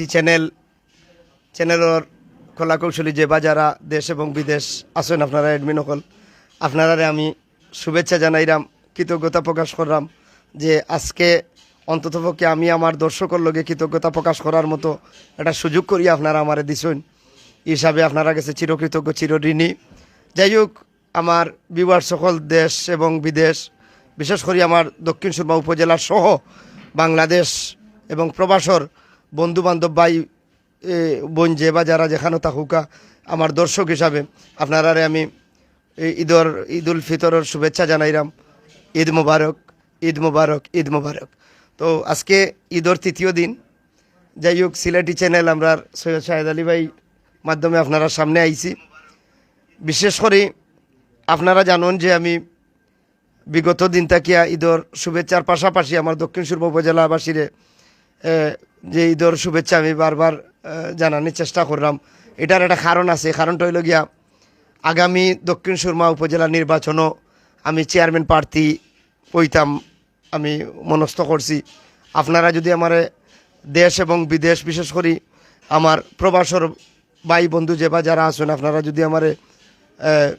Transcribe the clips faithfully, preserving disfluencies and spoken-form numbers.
চ্যানেল, চ্যানেলর কলাকৌশলী যে বা যারা দেশ এবং বিদেশ আছেন, আপনারা অ্যাডমিন অকল, আপনারারে আমি শুভেচ্ছা জানাইরাম, কৃতজ্ঞতা প্রকাশ কররাম যে আজকে অন্ততপক্ষে আমি আমার দর্শকর লগে কৃতজ্ঞতা প্রকাশ করার মতো একটা সুযোগ করি আপনারা আমারে দিছইন। হিসাবে আপনারা গেছে চিরকৃতজ্ঞ, চিরঋণী। যাই হোক, আমার ভিউয়ার সকল দেশ এবং বিদেশ, বিশেষ করি আমার দক্ষিণ সুরমা উপজেলা সহ বাংলাদেশ এবং প্রবাসর বন্ধু বান্ধব, ভাই, এ, বোন, যে বা যারা যেখানো থাকুকা, আমার দর্শক হিসাবে আপনারারে আমি এই ঈদর, ঈদুল ফিতরর শুভেচ্ছা জানাইরাম। ঈদ মোবারক, ঈদ মোবারক, ঈদ মোবারক। তো আজকে ঈদর তৃতীয় দিন। যাই হোক, সিলেটি চ্যানেল আমরার সৈয়দ শাহেদ আলী ভাই মাধ্যমে আপনারার সামনে আইছি। বিশেষ করি আপনারা জানইন যে আমি বিগত দিন থাকিয়া ঈদর শুভেচ্ছার পাশাপাশি আমার দক্ষিণ সুরমা উপজেলাবাসীরে, এ, যে ঈদর শুভেচ্ছা আমি বারবার, এ, জানানির চেষ্টা কররাম। এটার একটা কারণ আছে। কারণটা অইলো গিয়া, আগামী দক্ষিণ সুরমা উপজেলা নির্বাচনও আমি চেয়ারম্যান প্রার্থী অইতাম আমি মনস্থ করছি। আপনারা যদি আমারে দেশ এবং বিদেশ, বিশেষ করি আমার প্রবাসর ভাই বন্ধু যে বা যারা আছেন, আপনারা যদি আমারে, এ,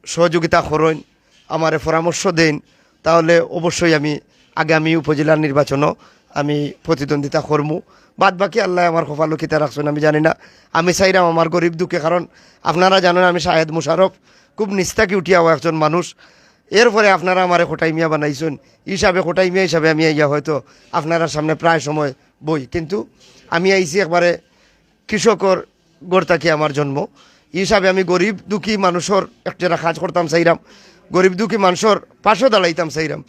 সহযোগিতা করইন, আমারে পরামর্শ দেইন, তাহলে অবশ্যই আমি আগামী উপজেলা নির্বাচনও আমি প্রতিদ্বন্দ্বিতা করমু। বাদ বাকি আল্লায় আমার কপালো কিতা রাখছইন আমি জানি না। আমি চাইরাম আমার গরিব দুঃখে, কারণ আপনারা জানইন আমি শাহেদ মুশারফ, খুব নিচ থাকি উঠিয়া আওয়া একজন মানুষ। এরপরে আপনারা আমারে কটাই মিয়া বানাইছইন, হিসাবে কটাই মিয়া হিসাবে আমি আইয়া হয়তো আপনারার সামনে প্রায় সময় বই, কিন্তু আমি আইছি একবারে কৃষকর ঘর থাকি আমার জন্ম। হিসাবে আমি গরিব দুঃখী মানুষর একটা কাজ করতাম চাইরাম, গরিব দুঃখী মানুষর পাশো দাঁড়াইতাম চাইরাম।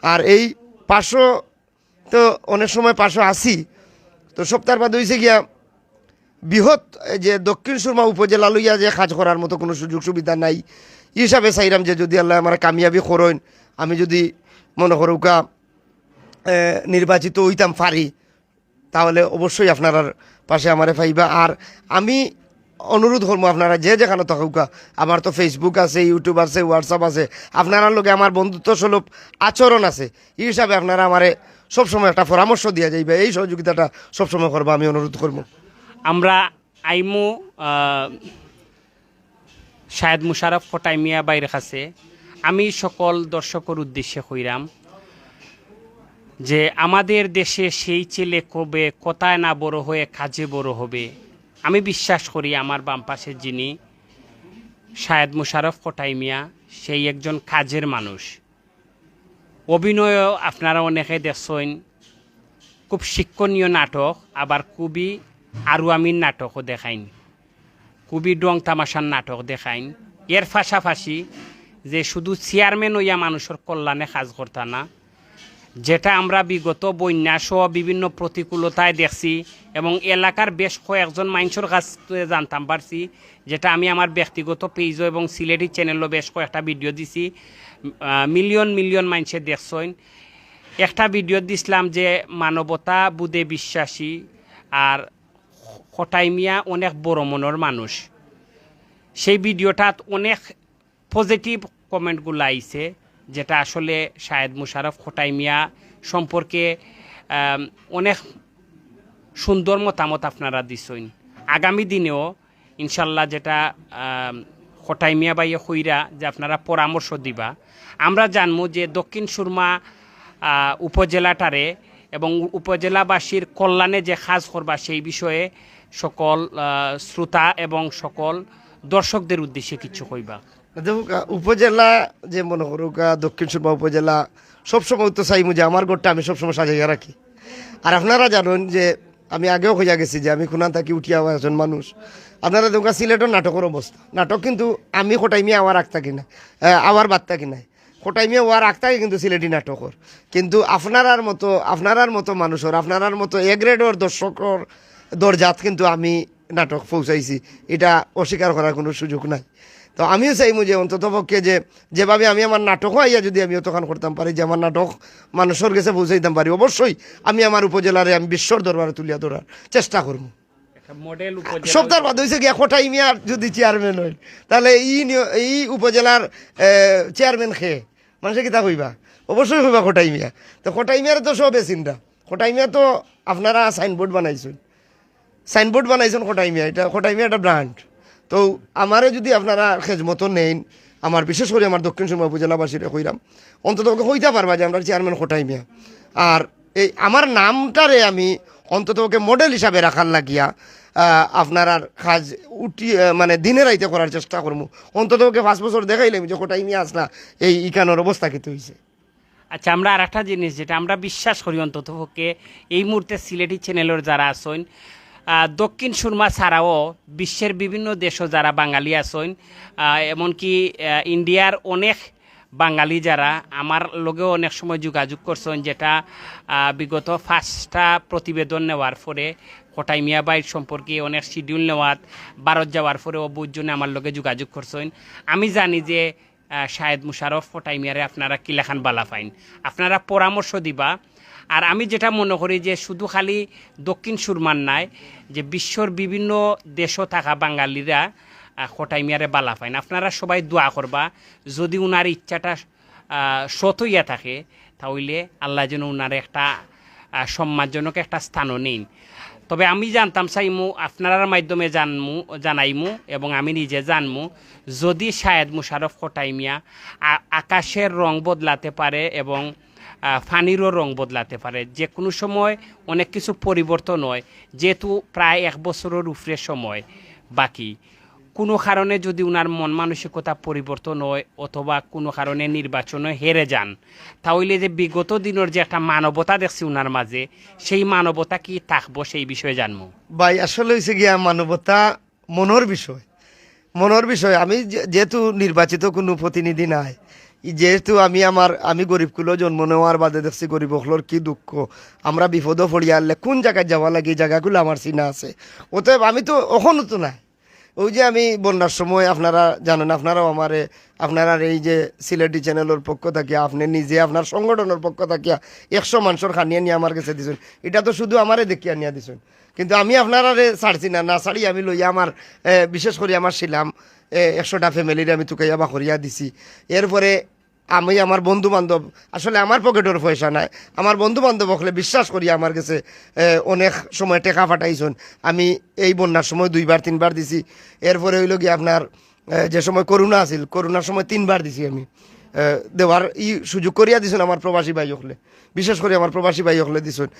আর এই পাশো তো অনেক সময় পাশো আছি, তো সপ্তাহ বাদ অইছে গিয়া বৃহৎ এই যে দক্ষিণ সুরমা উপজেলা লইয়া যে কাজ করার মতো কোনো সুযোগ সুবিধা নাই। হিসাবে চাইরাম যে যদি আল্লায় আমারে কামিয়াবি করইন, আমি যদি মনে করউকা, এ, নির্বাচিত অইতাম পারি, তাহলে অবশ্যই আপনারার পাশে আমারে পাইবা। আর আমি অনুরোধ করমু, আপনারা যে যেখানো থাকুকা, আমার তো Facebook আছে, YouTube আছে, WhatsApp আছে, আপনারার লগে আমার বন্ধুত্ব সুলভ আচরণ আছে। এই হিসাবে আপনারা আমারে সবসময় একটা পরামর্শ দিয়া যাইবা, এই সহযোগিতাটা সবসময় করবা, আমি অনুরোধ করমু। আমরা আইমু, আহ, শাহেদ মুশারফ কটাই মিয়া ভাইর কাছে। আমি সকল দর্শকর উদ্দেশ্যে কইরাম যে আমাদের দেশে সেই ছেলে কবে কথায় না বড় হয়ে কাজে বড় হবে। আমি বিশ্বাস করি আমার বাম পাশে যিনি শাহেদ মুশারফ কটাই মিয়া, সেই একজন কাজের মানুষ। অভিনয়ও আপনারা অনেকে দেখছইন, খুব শিক্ষণীয় নাটক, আবার খুবই আরুয়ামির নাটকও দেখাইন, খুবই ঢং তামাশার নাটক দেখাইন। এর পাশাপাশি যে শুধু চেয়ারম্যান অইয়া মানুষর কল্যাণে কাজ করতা না, যেটা আমরা বিগত বন্যা সহ বিভিন্ন প্রতিকূলতায় দেখছি এবং এলাকার বেশ কয়েকজন মানুষর কাছ থেকে জানতাম পারছি, যেটা আমি আমার ব্যক্তিগত পেজও এবং সিলেটি চ্যানেলও বেশ কয়েকটা ভিডিও দিছি। আহ, মিলিয়ন মিলিয়ন মানুষে দেখছইন। একটা ভিডিও দিছিলাম যে মানবতা বোধে বিশ্বাসী আর কটাই মিয়া অনেক বড় মনর মানুষ। সেই ভিডিওটাত অনেক পজিটিভ কমেন্টগুলো আইছে, যেটা আসলে শাহেদ মুশারফ কটাই মিয়া সম্পর্কে, আম, অনেক সুন্দর মতামত আপনারা দিছইন। আগামী দিনেও ইনশাল্লাহ যেটা, আম, কটাই মিয়া ভাইয়ে কইরা যে আপনারা পরামর্শ দিবা, আমরা জানমু যে দক্ষিণ সুরমা, আহ, উপজেলাটারে এবং উপজেলাবাসীর কল্যাণে যে কাজ করবা সেই বিষয়ে সকল, আহ, শ্রোতা এবং সকল দর্শকদের উদ্দেশ্যে কিছু কইবা। দেখুক, আহ, উপজেলা যে মনে করুক, আহ, দক্ষিণ সুরমা উপজেলা সবসময় তো চাইমু যে আমার ঘরটা আমি সবসময় সাজাইয়া রাখি। আর আপনারা জানইন যে আমি আগেও কইয়া গেছি যে আমি খুনান থাকি উঠিয়া আওয়া একজন মানুষ। আপনারা দেখুক, সিলেটর নাটকর অবস্থা, নাটক কিন্তু আমি কটাই মিয়া আওয়ার আগ থাকি না, আহ, আওয়ার বাদ থাকি নাই। কটাই মিয়া আওয়ার আগ থাকি কিন্তু সিলেটি নাটকর। কিন্তু আপনারার মতো, আপনারার মতো মানুষর, আপনারার মতো এ গ্রেডর দর্শকর দরজাত কিন্তু আমি নাটক পৌঁছাইছি, এটা অস্বীকার করার কোনো সুযোগ নাই। তো আমিও চাইমু যে অন্তত পক্ষে যে, যেভাবে আমি আমার নাটকও আইয়া যদি আমি অতখান করতাম পারি, যে আমার নাটক মানুষর গেছে পৌঁছাইতাম পারি, অবশ্যই আমি আমার উপজেলারে আমি বিশ্বর দরবারে তুলিয়া ধরার চেষ্টা করমু। একটা মডেল উপজেলা সপ্তাহ বাদ অইছে গিয়া কটাই মিয়া যদি চেয়ারম্যান অইন, তাহলে এই নিয়-, এই উপজেলার, এ, চেয়ারম্যান কে? মানুষে কিতা কইবা? অবশ্যই কইবা কটাই মিয়া। তো কটাই মিয়ারে তো সবে চিনরা। কটাই মিয়া তো আপনারা সাইনবোর্ড বানাইছইন। সাইনবোর্ড বানাইছইন খোটাই মিয়া, ইটা খোটাই মিয়া একটা ব্র্যান্ড। তো আমারে যুদি আপনারা খেজমতো নেইন, আমার বিশেষ করি আমার দক্ষিণ সুরমা উপজেলাবাসীরে কইরাম, অন্তত পক্ষে কইতা পারবা যে আমরার চেয়ারম্যান খোটাই মিয়া। আর এই আমার নামটারে আমি অন্তত পক্ষে মডেল হিসাবে রাখার লাগিয়া, আহ, আপনারার কাজ উঠি, আহ, মানে দিনে রাইতে করার চেষ্টা করমু। অন্তত পক্ষে পাঁচ বছর দেখাইলাম যে খোটাই মিয়া আছলা, এই ইখানর অবস্থা কিতা অইছে। আচ্ছা, আমরা আর একটা জিনিস যেটা আমরা বিশ্বাস করি, অন্তত পক্ষে এই মুহূর্তে সিলেটি চ্যানেলর যারা আছইন, আহ, দক্ষিণ সুরমা ছাড়াও বিশ্বের বিভিন্ন দেশও যারা বাঙালি আছইন, আহ, এমনকি, আহ, ইন্ডিয়ার অনেক বাঙালি যারা আমার লগেও অনেক সময় যোগাযোগ করছইন, যেটা, আহ, বিগত পাঁচটা প্রতিবেদন নেওয়ার পরে খোটাই মিয়া ভাইর সম্পর্কে অনেক শিডিউল নেওয়াত ভারত যাওয়ার পরেও বুঝজনে আমার লগে যোগাযোগ করছইন। আমি জানি যে আহ, শাহেদ মুশারফ খোটাই মিয়ারে আপনারা কিলাখান বালা পাইন, আপনারা পরামর্শ দিবা। আর আমি যেটা মনে করি যে শুধু খালি দক্ষিণ সুরমার নায়, যে বিশ্বর বিভিন্ন দেশও থাকা বাঙালিরা, আহ, খোটাই মিয়ারে বালা পাইন। আপনারা সবাই দোয়া করবা, যদি উনার ইচ্ছাটা, আহ, সৎ হইয়া থাকে, তাহলে আল্লাহ যেন উনারে একটা, আহ, সম্মানজনক একটা স্থানও নেইন। তবে আমি জানতাম চাইমু, আপনারার মাধ্যমে জানমু, জানাইমু এবং আমি নিজে জানমু, যদি শাহেদ মুশারফ খোটাই মিয়া আ-, আকাশের রং বদলাতে পারে এবং, আহ, পানিরও রং বদলাতে পারে। যে কোনো সময় অনেক কিছু পরিবর্তন হয়, যেহেতু প্রায় এক বছরের উপরে সময় বাকি। কোনো কারণে যদি উনার মন মানসিকতা পরিবর্তন হয় অথবা কোনো কারণে নির্বাচনে হেরে যান, তাহলে যে বিগত দিনের যে একটা মানবতা দেখছি উনার মাঝে, সেই মানবতা কি থাকবো, সেই বিষয়ে জানমু। ভাই, আসলে হইছে গিয়া মানবতা মনর বিষয়, মনর বিষয়। আমি যে-, যেহেতু নির্বাচিত কোনো প্রতিনিধি নাই, ই যেহেতু আমি আমার, আমি গরিব কুলো জন্ম নেওয়ার বাদে দেখছি গরিব অকলর কি দুঃখ, আমরা বিপদও পড়িয়া আনলে কোন জাগাত যাওয়া লাগে, এই জাগাগুলো আমার চিনা আছে। অতএব আমি তো অখনও তো নাই। ওই যে আমি বন্যার সময় আপনারা জানেন, আপনারাও আমারে, আপনারার এই যে সিলেটি চ্যানেলর পক্ষ থাকিয়া, আপনি নিজে আপনার সংগঠনের পক্ষ থাকিয়া একশো মানুষর খানি আনিয়া আমার গেছে দিছইন, ইটা তো শুধু আমারে দেখিয়া আনিয়া দিছইন। কিন্তু আমি আপনারারে ছাড়ছি না, না ছাড়ি আমি লইয়া আমার, এ, বিশেষ করি আমার শিলাম, এ, একশোটা ফ্যামিলিরে আমি তুকাইয়া বা করিয়া দিছি। এরপরে আমি আমার বন্ধু বান্ধব, আসলে আমার পকেটর পয়সা নাই, আমার বন্ধু বান্ধব অকলে বিশ্বাস করি আমার গেছে, এ, অনেক সময় টেকা পাঠাইছইন। আমি এই বন্যার সময় দুইবার তিনবার দিছি। এরপরে হইল গিয়া আপনার, এ, যে সময় করোনা আছিল, করোনার সময় তিনবার দিছি আমি। এ, দেওয়ার ই সুযোগ করিয়া দিছইন আমার প্রবাসী ভাই অকলে, বিশেষ করি আমার প্রবাসী ভাই অকলে দিছইন।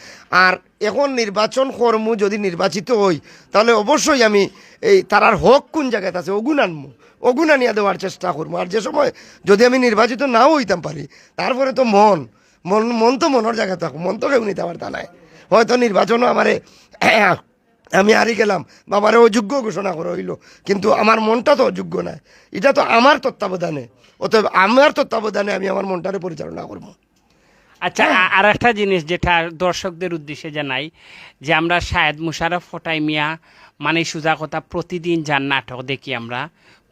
আর এখন নির্বাচন করমু, যদি নির্বাচিত হই, তাহলে অবশ্যই আমি এই তারার হক কোন জাগাত আছে, অগুন আনমু, অগুন আনিয়া দেওয়ার চেষ্টা করমু। আর যে সময় যদি আমি নির্বাচিত নাও হইতাম পারি, তারপরে তো মন, মন, মন তো মনর জাগাত থাকবো, মন তো কেউ নিতা পারতা নায়। হয়তো নির্বাচনও আমারে আমি হারি গেলাম বা আমারে অযোগ্য ঘোষণা করা হইল, কিন্তু আমার মনটা তো অযোগ্য নায়, ইটা তো আমার তত্ত্বাবধানে। অতএব আমার তত্ত্বাবধানে আমি আমার মনটারে পরিচালনা করমু। আচ্ছা, আ-, আর একটা জিনিস যেটা দর্শকদের উদ্দেশ্যে জানাই, যে আমরা শাহেদ মুশারফ খোটাই মিয়া, মানে, সুজা কথা, প্রতিদিন যার নাটক দেখি আমরা,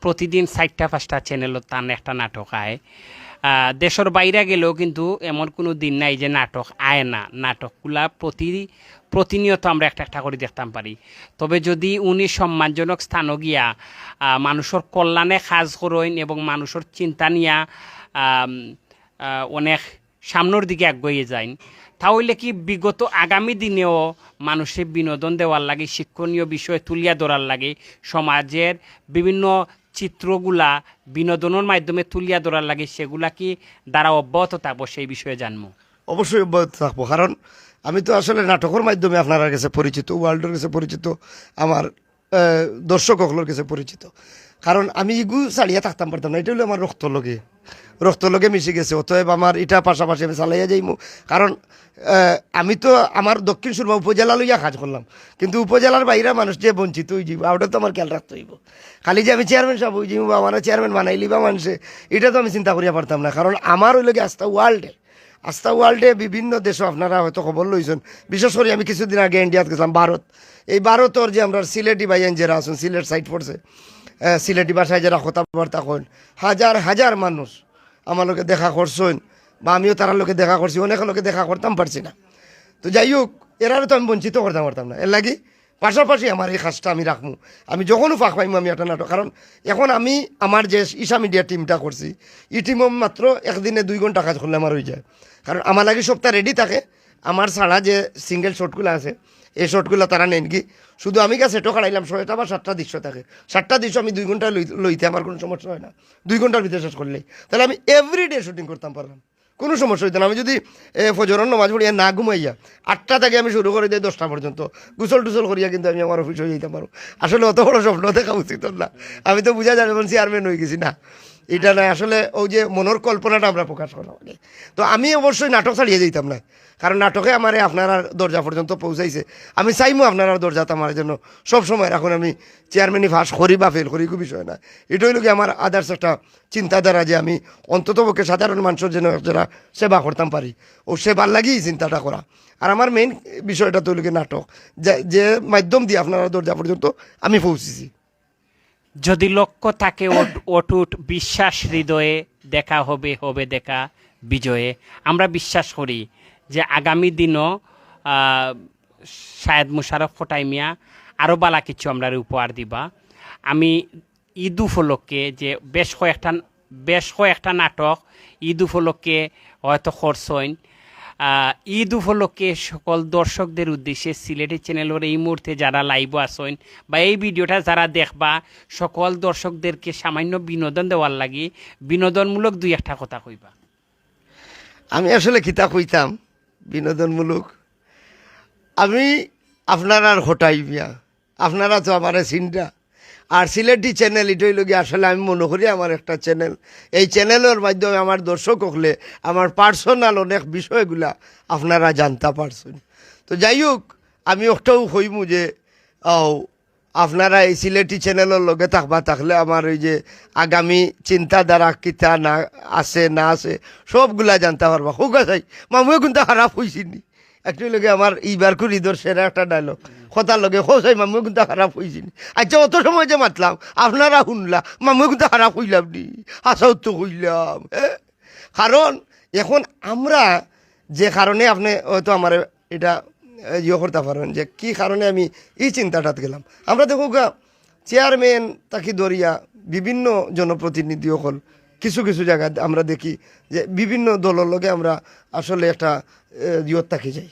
প্রতিদিন চাইরটা পাঁচটা চ্যানেলও তান একটা নাটক আয়। আহ, দেশর বাইরে গেলেও কিন্তু এমন কোনো দিন নাই যে নাটক আয় না। নাটকগুলা প্রতি-, প্রতিনিয়ত আমরা একটা একটা করি দেখতাম পারি। তবে যদি উনি সম্মানজনক স্থানও গিয়া, আহ, মানুষর কল্যাণে কাজ করইন এবং মানুষর চিন্তা নিয়া, আম, আহ, অনেক সামনের দিকে আগুয়ে যাইন, তা হইলে কি বিগত আগামী দিনেও মানুষে বিনোদন দেওয়ার লাগি, শিক্ষণীয় বিষয় তুলিয়া ধরার লাগি, সমাজের বিভিন্ন চিত্রগুলা বিনোদনের মাধ্যমে তুলিয়া ধরার লাগি, সেগুলা কি ধারা অব্যাহত থাকবো, সেই বিষয়ে জানমু। অবশ্যই অব্যাহত থাকবো, কারণ আমি তো আসলে নাটকের মাধ্যমে আপনারার গেছে পরিচিত, ওয়ার্ল্ডের গেছে পরিচিত, আমার আহ, দর্শক অকলর গেছে পরিচিত। কারণ আমি ইগু ছাড়িয়া থাকতাম পারতাম না, ইটা হইলো আমার রক্তর লগে, রক্তর লগে মিশি গেছে। অতএব আমার ইটা পাশাপাশি আমি চালাইয়া যাইমু। কারণ, আহ, আমি তো আমার দক্ষিণ সুরমা উপজেলা লইয়া কাজ করলাম, কিন্তু উপজেলার বাইরে মানুষ যে বঞ্চিত হয়ে যাইব, ওটা তো আমার খেয়াল রাখতে হইব। খালি যে আমি চেয়ারম্যান সাহেব হয়ে যাইব বা আমার চেয়ারম্যান বানাইলি বা মানুষে, এটা তো আমি চিন্তা করিয়া পারতাম না। কারণ আমার ওই লগে আস্থা ওয়ার্ল্ডের আস্তা ওয়ার্ল্ডে বিভিন্ন দেশও আপনারা হয়তো খবর লইছেন। বিশেষ করে আমি কিছুদিন আগে ইন্ডিয়াত গেছিলাম, ভারত। এই ভারতর যে আমরা সিলেটি ভাইয়াইন যারা আছেন, সিলেট সাইড পড়ছে, আহ, সিলেটি ভাষায় যারা কথাবার্তা কইন, হাজার হাজার মানুষ আমার লগে দেখা করছেন বা আমিও তারার লগে দেখা করছি, অনেকের লগে দেখা করতাম পারছি না। তো যাই হোক, এরারে তো আমি বঞ্চিত করতাম পারতাম না, এর লাগি পাশাপাশি আমার এই কাজটা আমি রাখমু। আমি যখনও ফাঁক পাইমু আমি একটা নাটক, কারণ এখন আমি আমার যে ঈশা মিডিয়া টিমটা করছি, এই টিমও মাত্র একদিনে দুই ঘন্টা কাজ করলে আমার হয়ে যায়, কারণ আমার লাগি সবটা রেডি থাকে। আমার ছাড়া যে সিঙ্গেল শটগুলো আছে, এই শটগুলা তারা নেইন কি? শুধু আমি গিয়া সেটও খাড়াইলাম ছয়টা বা সাতটা দৃশ্য থাকে, সাতটা দৃশ্য আমি দুই ঘন্টা লই-, লইতে আমার কোনো সমস্যা হয় না, দুই ঘন্টার ভিতরে শেষ করলেই। তাহলে আমি এভরিডে শুটিং করতাম পারলাম, কোনো সমস্যা হইতো না। আমি যদি এ, ফজরর নামাজ পড়িয়া না ঘুমাইয়া আটটা থাকি আমি শুরু করি দেই দশটা পর্যন্ত, গোসল টুসল করিয়া কিন্তু আমি আমার অফিসে যাইতাম পারবো। আসলে অত বড় স্বপ্ন দেখা উচিত না। আমি তো বুঝা যায় এখন চেয়ারম্যান হয়ে গেছি না, এটা না। আসলে ওই যে মনের কল্পনাটা আমরা প্রকাশ করা লাগে। তো আমি অবশ্যই নাটক ছাড়িয়ে যাইতাম না, কারণ নাটকে আমারে আপনারার দরজা পর্যন্ত পৌঁছাইছে। আমি চাইমু আপনারার দরজাত আমার জন্য সব সময় রাখুন। আমি চেয়ারম্যানি পাস করি বা ফেল করি, কোনো বিষয় না। এটা হইল কি আমার আদার্স একটা চিন্তাধারা, যে আমি অন্তত পক্ষে সাধারণ মানুষের জন্য যারা সেবা করতাম পারি, ও সেবার লাগিই চিন্তাটা করা। আর আমার মেইন বিষয়টা তো হইল কি নাটক, যে, যে মাধ্যম দিয়ে আপনারা দরজা পর্যন্ত আমি পৌঁছেছি। যদি লক্ষ্য থাকে অট-, অটুট বিশ্বাস হৃদয়ে, দেখা হবে, হবে দেখা বিজয়ে। আমরা বিশ্বাস করি যে আগামী দিনও, আহ, শায়েদ মুশারফ খোটাই মিয়া আরও বালা কিছু আমরারে উপহার দিবা। আমি ঈদ উপলক্ষে যে বেশ কয়েকটা, বেশ কয়েকটা নাটক ঈদ উপলক্ষে হয়তো করছইন, আহ, ঈদ উপলক্ষে সকল দর্শকদের উদ্দেশ্যে সিলেটি চ্যানেলর এই মুহূর্তে যারা লাইভও আছইন বা এই ভিডিওটা যারা দেখবা, সকল দর্শকদেরকে সামান্য বিনোদন দেওয়ার লাগি বিনোদনমূলক দুই একটা কথা কইবা। আমি আসলে কিতা কইতাম বিনোদনমূলক? আমি আপনারার খোটাই মিয়া, আপনারা তো আমারে চিনরা। আর সিলেটি চ্যানেল এটা হইল গিয়া, আসলে আমি মনে করি আমার একটা চ্যানেল, এই চ্যানেলর মাধ্যমে আমার দর্শক হকলে আমার পার্সোনাল অনেক বিষয়গুলা আপনারা জানতা পারছইন। তো যাই হোক, আমি ওটাও কইমু যে, ও, আপনারা এই সিলেটি চ্যানেলর লগে থাকবা, থাকলে আমার ওই যে আগামী চিন্তাধারা কিতা না আছে না আছে সবগুলা জানতা পারবা। খুব আছে, মামুয়ে কিন্তু খারাপ হইছিনি। একটু লগে আমার এইবার খুব ঈদর সেরা একটা ডায়লগ, কথার লগে, "খোসাই মামুয়ে কিন্তু খারাপ হইছিনি।" আচ্ছা, অত সময় যে মাতলাম, আপনারা শুনলা, মামুয়ে কিন্তু খারাপ হইলাম নি, হাসাও তো হইলাম, হ্যাঁ? কারণ এখন আমরা যে কারণে আপনি হয়তো আমার এটা, এ, ইয়ে করতে পারেন যে কি কারণে আমি এই চিন্তাটাত গেলাম। আমরা দেখো গা, চেয়ারম্যান তাকি ধরিয়া বিভিন্ন জনপ্রতিনিধি অকল কিছু কিছু জায়গাত আমরা দেখি যে বিভিন্ন দলর লগে আমরা আসলে একটা, এ, ইয়ত থাকি যাই,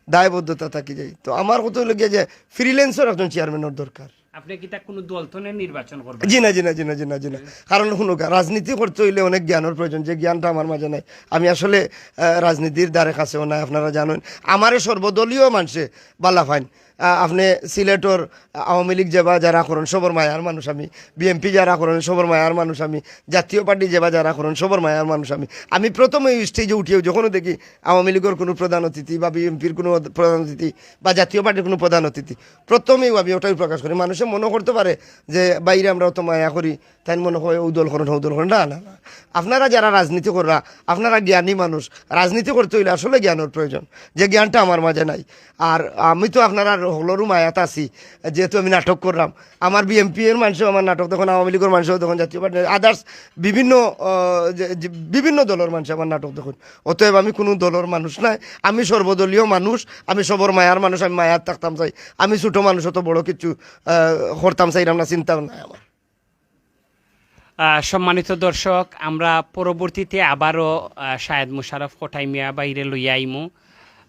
দায়বদ্ধতা থাকি যাই। তো আমার কথা হইল গিয়া যে ফ্রিল্যান্সর একজন চেয়ারম্যানর দরকার। আপনি কিতা কোনো দল থনে নির্বাচন করবেন? জি না, জি না, জি না, জি না, জি না। কারণ শুনুক, রাজনীতি করতে হইলে অনেক জ্ঞানর প্রয়োজন, যে জ্ঞানটা আমার মাঝে নাই। আমি আসলে, আহ, রাজনীতির দ্বারে কাছেও নাই, আপনারা জানেন। আমারে সর্বদলীয় মানুষে বালা পাইন। আহ, আপনি সিলেটর আওয়ামী লীগ যেবা যারা করেন, সবর মায়ার মানুষ আমি, বিএনপি যারা করেন, সবর মায়ার মানুষ আমি, জাতীয় পার্টি যেবা যারা করেন, সবর মায়ার মানুষ আমি। আমি প্রথমে এই স্টেজে উঠিয়েও যখনও দেখি আওয়ামী লীগর কোনো প্রধান অতিথি বা বিএনপির কোনো প্রধান অতিথি বা জাতীয় পার্টির কোনো প্রধান অতিথি, প্রথমেই আমি ওটাই প্রকাশ করি। মানুষে মনে করতে পারে যে বাইরে আমরা অত মায়া করি, তাই মনে হয় ও দল করেন, ও দল করেন। না, না, না। আপনারা যারা রাজনীতি কররা, আপনারা জ্ঞানী মানুষ, রাজনীতি করতে হইলে আসলে জ্ঞানর প্রয়োজন, যে জ্ঞানটা আমার মাঝে নাই। আর আমি তো আপনারা হকলরও মায়াত আছি, যেহেতু আমি নাটক করলাম। আমার বিএনপি এর মানুষও আমার নাটক দেখুন, আওয়ামী লীগের মানুষও দেখুন, জাতীয় পার্টি, আদার্স বিভিন্ন, আহ, যে, যে বিভিন্ন দলর মানুষ আমার নাটক দেখুন। অতএব আমি কোনো দলর মানুষ নাই, আমি সর্বদলীয় মানুষ, আমি সবর মায়ার মানুষ, আমি মায়াত থাকতাম চাই। আমি ছোট মানুষ, অত বড় কিছু, আহ, করতাম চাইলাম না, চিন্তাও নাই আমার। আহ, সম্মানিত দর্শক, আমরা পরবর্তীতে আবারও, আহ, শায়েদ মুশারফ খোটাই মিয়া বাইরে লইয়া আইমু।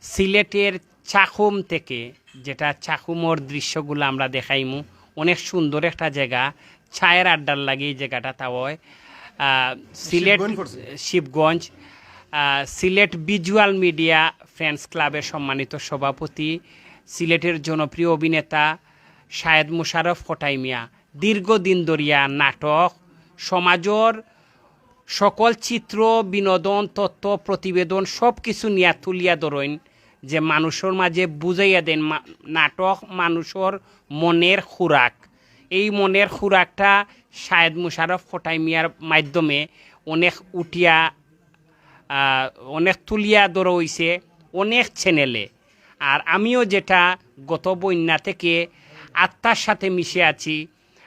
সিলেটের চাকুম থেকে, যেটা চাকুমর দৃশ্যগুলো আমরা দেখাইমু, অনেক সুন্দর একটা জায়গা, চায়ের আড্ডার লাগি এই জায়গাটা। তা হয়, আহ, সিলেট শিবগঞ্জ পড়ছে। শিবগঞ্জ, আহ, সিলেট ভিজুয়াল মিডিয়া ফ্রেন্ডস ক্লাবের সম্মানিত সভাপতি, সিলেটের জনপ্রিয় অভিনেতা শায়েদ মুশারফ খোটাই মিয়া দীর্ঘদিন ধরিয়া নাটক, সমাজর সকল চিত্র, বিনোদন, তথ্য, প্রতিবেদন সব কিছু নিয়া তুলিয়া ধরইন, যে মানুষর মাঝে বুঝাইয়া দেন মা-, নাটক মানুষর মনের খোরাক। এই মনের খোরাকটা শায়েদ মুশারফ খোটাই মিয়ার মাধ্যমে অনেক উঠিয়া, আহ, অনেক তুলিয়া ধরা হইছে অনেক চ্যানেলে। আর আমিও যেটা গত বন্যা থেকে আত্মার সাথে মিশে আছি,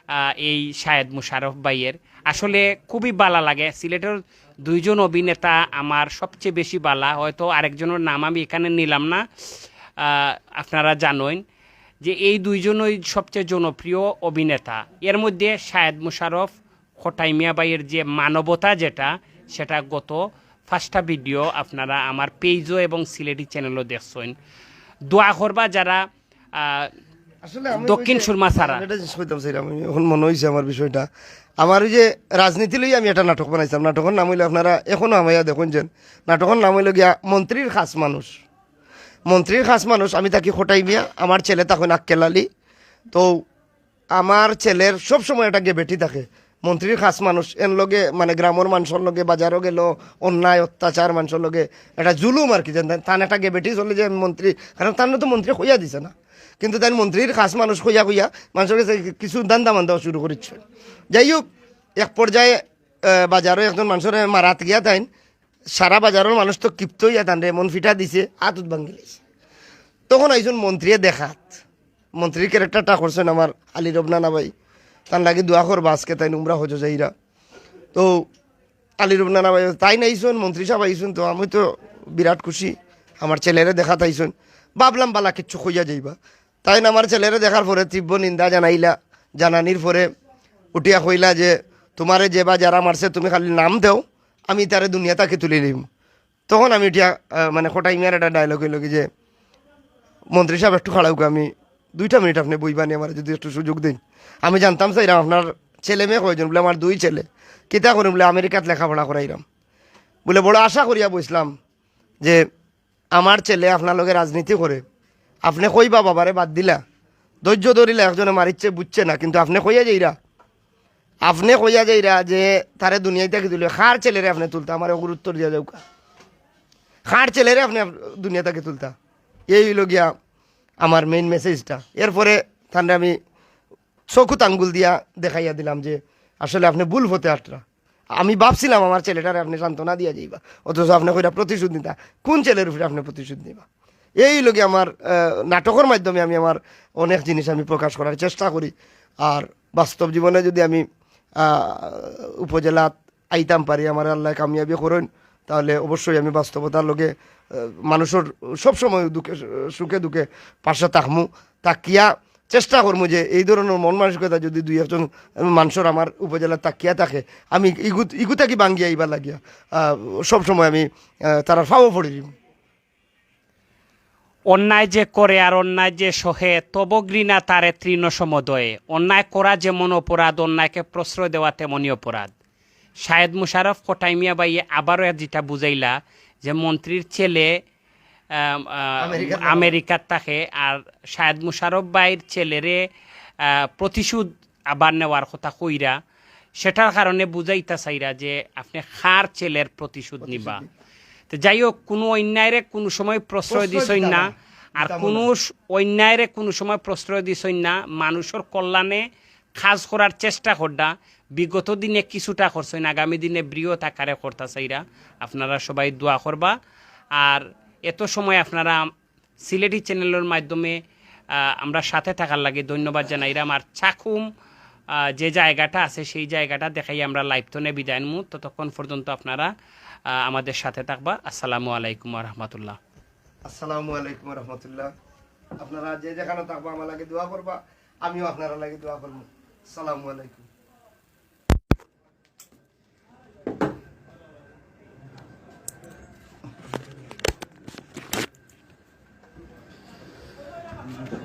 আহ, এই শায়েদ মুশারফ ভাইয়ের। আসলে খুবই ভালা লাগে। সিলেটের দুইজন অভিনেতা আমার সবচেয়ে বেশি ভালা, হয়তো আরেকজনের নাম আমি এখানে নিলাম না, আহ, আপনারা জানেন যে এই দুইজনই সবচেয়ে জনপ্রিয় অভিনেতা। এর মধ্যে শায়েদ মুশারফ খোটাই মিয়া ভাইয়ের যে মানবতা, যেটা, সেটা গত পাঁচটা ভিডিও আপনারা আমার পেজও এবং সিলেটি চ্যানেলও দেখছেন। দোয়া করবা যারা, আহ, আসলে আমি ওই দক্ষিণ যে- সুরমা ছাড়া। আমি একটা জিনিস কইতাম চাইলাম, আমি এখন মনে হইছে আমার বিষয়টা। আমার ওই যে রাজনীতি লইয়া আমি একটা নাটক বানাইছিলাম, নাটকর নাম হইলো, আপনারা এখনো হামাইয়া দেখইন যেন, নাটকর নাম হইলো গিয়া মন্ত্রীর খাস মানুষ। মন্ত্রীর খাস মানুষ, আমি থাকি খটাই মিয়া, আমার ছেলে তখন আক্কেল আলী। তো আমার ছেলের সব সময় একটা গেবেটি থাকে, মন্ত্রীর খাস মানুষ, এন লগে মানে গ্রামর মানুষর লগে বাজারও গেল, অন্যায় অত্যাচার মানুষর লগে একটা জুলুম আর কি, যেন তান একটা গেবেটি চলে যে আমি মন্ত্রী, কারণ তার তো মন্ত্রী কইয়া দিছে না, কিন্তু তাই মন্ত্রীর খাস মানুষ কইয়া কইয়া মানুষের কাছে কিছু ধান্দা মান্দাও শুরু করেছে। যাই হোক, এক পর্যায়ে আহ, বাজারও একজন মানুষের মারাত গিয়া তাইন সারা বাজারর মানুষ তো ক্ষিপ্ত হইয়া তানরে এমন ফিটা দিছে, হাত উত ভাঙ্গি লাইছে। তখন আইছইন মন্ত্রীয়ে দেখাত, মন্ত্রীর ক্যারেক্টারটা করছইন আমার আলী রব নানা ভাই, তান লাগি দোয়া করবা, আজকে তাইন উমরা হজ যাইরা। তো আলী রব নানা ভাই তাইন আইছইন, মন্ত্রী সাহেব আইছইন, তো আমি তো বিরাট খুশি, আমার ছেলেরে দেখাত আইছইন। ভাবলাম বালা কিচ্ছু কইয়া যাইবা। তাইন আমার ছেলেরে দেখার পরে তীব্র নিন্দা জানাইলা, জানানির পরে উঠিয়া কইলা যে, "তোমারে যে বা যারা মারছে তুমি খালি নাম দেও, আমি তারে দুনিয়া থাকি তুলি নিমু।" তখন আমি উঠিয়া আহ, মানে খটাই মিয়ার একটা ডায়লগ হইল কি যে, "মন্ত্রী সাহেব একটু খাড়াউকা, আমি দুইটা মিনিট আপনি বইবানি, আমার যদি একটু সুযোগ দিন।" আমি জানতাম চাইলাম আপনার ছেলে মেয়ে কয়জন, বলে, "আমার দুই ছেলে।" "কিতা করেন?" বলে, "আমেরিকাত লেখাপড়া করাইলাম।" বলে, "বড় আশা করিয়া বসলাম যে আমার ছেলে আপনার লগে রাজনীতি করে, আপনি কইবা বাবারে বাদ দিলা, ধৈর্য ধরিলা, একজনে মারিচ্ছে বুঝছে না, কিন্তু আপনি কইয়া যাইরা, আপনি কইয়া যাইরা যে তারে দুনিয়া থাকি তুলে, কার ছেলেরে আপনি তুলতা, আমার ওগুর উত্তর দিয়া যাউকা, কার ছেলেরে আপনি আপ- দুনিয়া থাকি তুলতা।" এই হইল গিয়া আমার মেইন মেসেজটা। এরপরে তানরে আমি চকুত আঙ্গুল দিয়া দেখাইয়া দিলাম যে আসলে আপনি ভুল পথে আটরা। আমি ভাবছিলাম আমার ছেলেটারে আপনি সান্ত্বনা দিয়া যাইবা, অথচ আপনি কইরা প্রতিশোধ নিতা। কোন ছেলের উপরে আপনি প্রতিশোধ নিবা? এই লগে আমার আহ, নাটকর মাধ্যমে আমি আমার অনেক জিনিস আমি প্রকাশ করার চেষ্টা করি। আর বাস্তব জীবনে যদি আমি আহ, উপজেলাত আইতাম পারি, আমার আল্লাহ কামিয়াবি করইন, তাহলে অবশ্যই আমি বাস্তবতার লগে আহ, মানুষের সবসময় দুঃখে সুখে দুঃখে পাশে থাকমু। থাকিয়া চেষ্টা করমু যে এই ধরনের মন মানসিকতা যদি দুই একজন মানুষের আমার উপজেলা থাকিয়া থাকে, আমি ইগু ইগু থাকি ভাঙ্গিয়া ইবার লাগিয়া আহ, সবসময় আমি আহ, তারার ফাও পড়ি দিমু। অন্যায় যে করে আর অন্যায় যে সহে, তব ঘৃণা তারে তৃণ সমদয়ে। অন্যায় করা যেমন অপরাধ, অন্যায়কে প্রশ্রয় দেওয়া তেমনই অপরাধ। শাহেদ মুশারফ খটাই মিয়া ভাইয়ে আবারও যেটা বুঝাইলা যে মন্ত্রীর ছেলে আম, আ, আমেরিকাত থাকে। আমেরিকাত থাকে, আর শাহেদ মুশারফ ভাইর ছেলেরে আ, প্রতিশোধ আবার নেওয়ার কথা কইরা, সেটার কারণে বুঝাইতা চাইরা যে আপনি কার ছেলের প্রতিশোধ নিবা। তো যাই হোক, কোনো অন্যায়রে কোনো সময় প্রশ্রয় প্রশ্রয় দিছইন দিতাম না, না, আর দিতাম কোনো না। স- অন্যায়রে কোনো সময় প্রশ্রয় দিছইন না, মানুষের কল্যাণে কাজ করার চেষ্টা কররা। বিগত দিনে কিছুটা করছইন, আগামী দিনে বৃহৎ আকারে করতা চাইরা। আপনারা সবাই দোয়া করবা। আর এত সময় আপনারা সিলেটি চ্যানেলের মাধ্যমে আহ, আমরা সাথে থাকার লাগি ধন্যবাদ জানাইরাম। আর চাকুম আহ, যে জায়গাটা আছে, সেই জায়গাটা দেখাই আমরা লাইভ থনে বিদায় নিমু। ততক্ষণ পর্যন্ত আপনারা আহ, আমাদের সাথে থাকবা। আসসালামু আলাইকুম ওয়া রাহমাতুল্লাহ। আসসালামু আলাইকুম রহমতুল্লাহ। আপনারা যে যেখানে থাকবা আমার লাগি দোয়া করবা, আমিও আপনারা লাগি দোয়া করবো। আসসালামু আলাইকুম।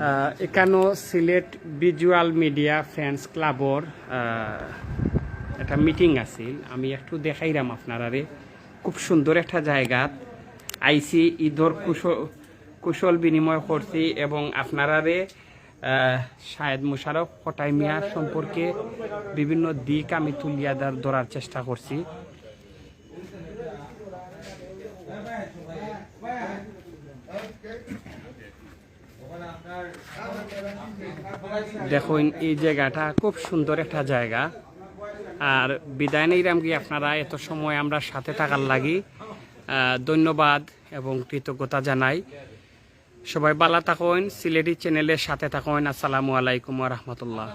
আহ, এখানো সিলেট ভিজুয়াল মিডিয়া ফ্রেন্ডস ক্লাবর আহ, একটা মিটিং আছিল। আমি একটু দেখাইরাম আপনারারে। খুব সুন্দর একটা জায়গাত আইছি, ঈদর কুশল কুশল বিনিময় করছি এবং আপনারারে আহ, শাহেদ মুশারফ খটাই মিয়া সম্পর্কে বিভিন্ন দিক আমি তুলিয়া ধর- ধরার চেষ্টা করছি। দেখইন, এই জায়গাটা খুব সুন্দর একটা জায়গা। আর বিদায় নিরাম কি আপনারা এত সময় আমরা সাথে থাকার লাগি আহ, ধন্যবাদ এবং কৃতজ্ঞতা জানাই। সবাই ভালা থাকইন, সিলেটি চ্যানেলের সাথে থাকইন। আসসালামু আলাইকুম ওয়া রাহমাতুল্লাহ।